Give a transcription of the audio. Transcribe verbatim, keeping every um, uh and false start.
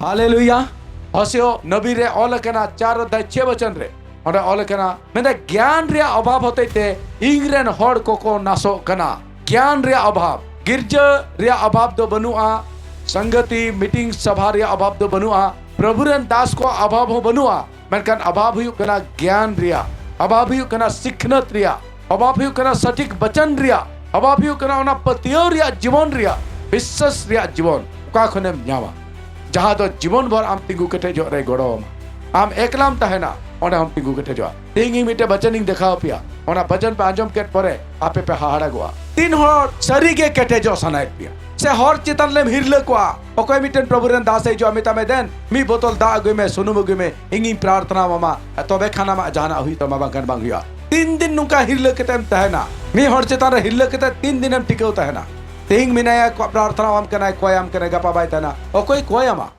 ᱦᱟᱞᱮᱞᱩᱭᱟ᱾ ᱦᱳᱥᱮᱭᱟ ᱱᱚᱵᱤ ᱨᱮ ᱚᱞ ᱟᱠᱟᱱᱟ, ᱪᱟᱨ ᱚᱫᱷᱭᱟᱭ ᱪᱷᱮ ᱵᱚᱪᱚᱱ ᱨᱮ, ᱚᱸᱰᱮ ᱚᱞ ᱟᱠᱟᱱᱟ, ᱢᱮᱱᱫᱟ, ᱜᱮᱭᱟᱱ ᱨᱮᱭᱟᱜ ᱚᱵᱷᱟᱵ ᱦᱚᱛᱮᱡ ᱛᱮ ᱤᱧ ᱨᱮᱱ ᱦᱚᱲ ᱠᱚᱠᱚ ᱱᱟᱥᱚᱜ ᱠᱟᱱᱟ᱾ ᱜᱮᱭᱟᱱ ᱨᱮᱭᱟᱜ ᱚᱵᱷᱟᱵ, ᱜᱤᱨᱡᱟᱹ ᱨᱮᱭᱟᱜ ᱚᱵᱷᱟᱵ ᱫᱚ ᱵᱟᱹᱱᱩᱜᱼᱟ, ᱥᱚᱝᱜᱚᱛᱤ ᱢᱤᱴᱤᱝ ᱥᱚᱵᱷᱟ ᱨᱮᱭᱟᱜ ᱚᱵᱷᱟᱵ ᱫᱚ ᱵᱟᱹᱱᱩᱜᱼᱟ, ᱯᱨᱚᱵᱷᱩ ᱨᱮᱱ ᱫᱟᱥ ᱠᱚᱣᱟᱜ ᱚᱵᱷᱟᱵ ᱦᱚᱸ ᱵᱟᱹᱱᱩᱜᱼᱟ, ᱢᱮᱱᱠᱷᱟᱱ ᱚᱵᱷᱟᱵ ᱦᱩᱭᱩᱜ ᱠᱟᱱᱟ ᱜᱮᱭᱟᱱ ᱨᱮᱭᱟᱜ, ᱚᱵᱷᱟᱵ ᱦᱩᱭᱩᱜ ᱠᱟᱱᱟ ᱥᱤᱠᱷᱱᱟᱹᱛ ᱨᱮᱭᱟᱜ, ᱚᱵᱷᱟᱵ ᱦᱩᱭᱩᱜ ᱠᱟᱱᱟ ᱥᱚᱴᱷᱤᱠ ᱵᱟᱪᱚᱱ ᱨᱮᱭᱟᱜ, ᱚᱵᱷᱟᱵ ᱦᱩᱭᱩᱜ ᱠᱟᱱᱟ ᱚᱱᱟ ᱯᱟᱹᱛᱭᱟᱹᱣ ᱨᱮᱭᱟᱜ, ᱡᱤᱵᱚᱱ ᱨᱮᱭᱟᱜ, ᱵᱤᱥᱥᱟᱥ ᱨᱮᱭᱟᱜ ᱡᱤᱵᱚᱱ᱾ ᱚᱠᱟ ᱠᱷᱚᱱᱮᱢ ᱧᱟᱢᱟ? ᱡᱟᱦᱟᱸ ᱫᱚ ᱡᱤᱵᱚᱱ ᱵᱷᱚᱨ ᱟᱢ ᱛᱤᱸᱜᱩ ᱠᱮᱴᱮᱡᱚᱜ ᱨᱮᱭ ᱜᱚᱲᱚ ᱟᱢᱟ᱾ ᱟᱢ ᱮᱠᱞᱟᱢ ᱛᱟᱦᱮᱱᱟ, ᱚᱸᱰᱮ ᱦᱚᱸᱢ ᱛᱤᱸᱜᱩ ᱠᱮᱴᱮᱡᱚᱜᱼᱟ᱾ ᱛᱮᱦᱮᱧ ᱤᱧ ᱢᱤᱫᱴᱮᱡ ᱵᱟᱪᱚᱱᱤᱧ ᱫᱮᱠᱷᱟᱣ ᱟᱯᱮᱭᱟ, ᱚᱱᱟ ᱵᱟᱪᱚᱱ ᱯᱮ ᱟᱸᱡᱚᱢ ᱠᱮᱫ ᱯᱚᱨᱮ ᱟᱯᱮ ᱯᱮ ᱦᱟᱦᱟᱲᱟᱜᱚᱜᱼᱟ᱾ ᱛᱤᱱ ᱦᱚᱲ ᱥᱟᱹᱨᱤ ᱜᱮ ᱠᱮᱴᱮᱡᱚᱜ ᱥᱟᱱᱟᱭᱮᱫ ᱯᱮᱭᱟ, ᱥᱮ ᱦᱚᱲ ᱪᱮᱛᱟᱱ ᱨᱮᱢ ᱦᱤᱨᱞᱟᱹ ᱠᱚᱣᱟ? ᱚᱠᱚᱭ ᱢᱤᱫᱴᱮᱱ ᱯᱨᱚᱵᱷᱩ ᱨᱮᱱ ᱫᱟᱥ ᱮ ᱦᱤᱡᱩᱜᱼᱟ, ᱢᱮᱛᱟᱢᱟᱭ, "ᱫᱮᱱ ᱢᱤᱫ ᱵᱳᱛᱚᱞ ᱫᱟᱜ ᱟᱹᱜᱩᱭ ᱢᱮ, ᱥᱩᱱᱩᱢ ᱟᱹᱜᱩᱭ ᱢᱮ, ᱤᱧᱤᱧ ᱯᱨᱟᱨᱛᱷᱱᱟ ᱟᱢᱟ, ᱛᱚᱵᱮ ᱠᱷᱟᱱ ᱟᱢᱟᱜ ᱡᱟᱦᱟᱱᱟᱜ ᱦᱩᱭᱩᱜ ᱛᱟᱢᱟ, ᱵᱟᱝᱠᱷᱟᱱ ᱵᱟᱝ ᱦᱩᱭᱩᱜᱼᱟ᱾" ᱛᱤᱱ ᱫᱤᱱ ᱱᱚᱝᱠᱟ ᱦᱤᱨᱞᱟᱹ ᱠᱟᱛᱮᱢ ᱛᱟᱦᱮᱱᱟ? ᱢᱤᱫ ᱦᱚᱲ ᱪᱮᱛᱟᱱ ᱨᱮ ᱦᱤᱨᱞᱟᱹ ᱠᱟᱛᱮ ᱛᱤᱱ ᱫᱤᱱᱮᱢ ᱴᱤᱠᱟᱹᱣ ᱛᱟᱦᱮᱱᱟ? ᱛᱮᱦᱮᱧ ᱢᱮᱱᱟᱭᱟ, ᱠᱚ ᱯᱨᱟᱨᱛᱷᱱᱟ ᱟᱢ ᱠᱟᱱᱟᱭ, ᱠᱚᱭᱟᱢ ᱠᱟᱱᱟᱭ, ᱜᱟᱯᱟ ᱵᱟᱭ ᱛᱟᱦᱮᱱᱟ᱾ ᱚᱠᱚᱭ ᱠᱚᱭᱟᱢᱟ?